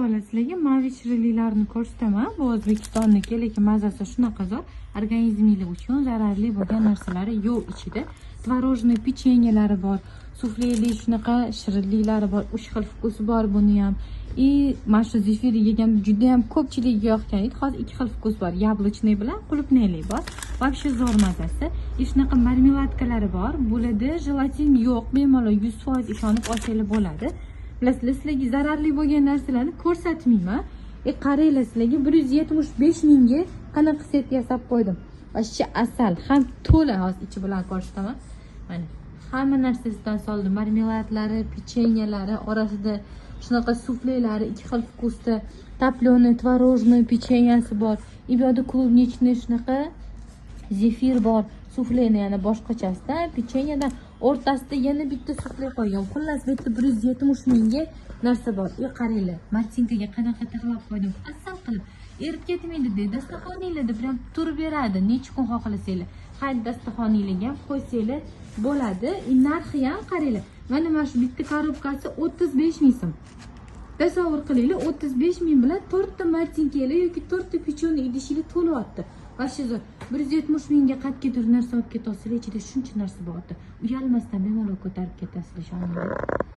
Sizlarga mavi shirinliklarni ko'rsataman. Bu O'zbekistonniki, lekin mazasi shunaqa zo'r. Organizminglar uchun zararli bo'lgan narsalari yo'q ichida. Творожный pechenye'lari bor, sufleli shunaqa shirinliklari bor, uch xil вкус i bor buni ham. И mana shu zefir yegan juda ham ko'pchilikka yoqgan edi. Hozir ikki xil вкус bor, яблочный bilan qulupnayli bor. Вообще zo'r mazasi. И shunaqa мармеладка lari bor. Bularda jelatin yo'q, bemalol 100% ishonib olsanglar bo'ladi. Bilasizlar, sizlarga zararli bo'lgan narsalarni ko'rsatmayman. Qaranglar, sizlarga 175 mingga qanaqa set yasab qo'ydim. Вообще asal ham to'la, hozir ichi bilan ko'rsataman. Mana hamma narsasidan soldim. Marmeladlari, pechenyalari, orasida shunaqa suflelari ikki xil вкус da, топленый, творожный pechenyasi bor. И bu yoqda клубничный shunaqa zefir bor. Sufleni yana boshqachasidan, pechenyadan o'rtasida yana bitta sufle qo'ygan. Xullas, bu yerda 170 mingga narsa bor. Qaranglar, martinkaga qanaqa tig'lab qo'ydim. Asal qilib. Erib ketmaydi deydi. Dasturxoninglarda prям turib beradi. Necha kun xohlasanglar. Hayit dasturxoninglarga ham qo'ysanglar bo'ladi. И narxi ham qaranglar. Mana shu bitta korobkasi 35 ming so'm. Tasavvur qilinglar, 35 ming bilan 4 ta martinkalar yoki 4 ta pechenye idishinglar to'lyapti. Вообще zo'r. 170 mingga qayergadir narsa olib ketolsanglar, ichida shuncha narsa bor. Uyalmasdan bemalol ko'tarib ketasizlar, ishoninglar.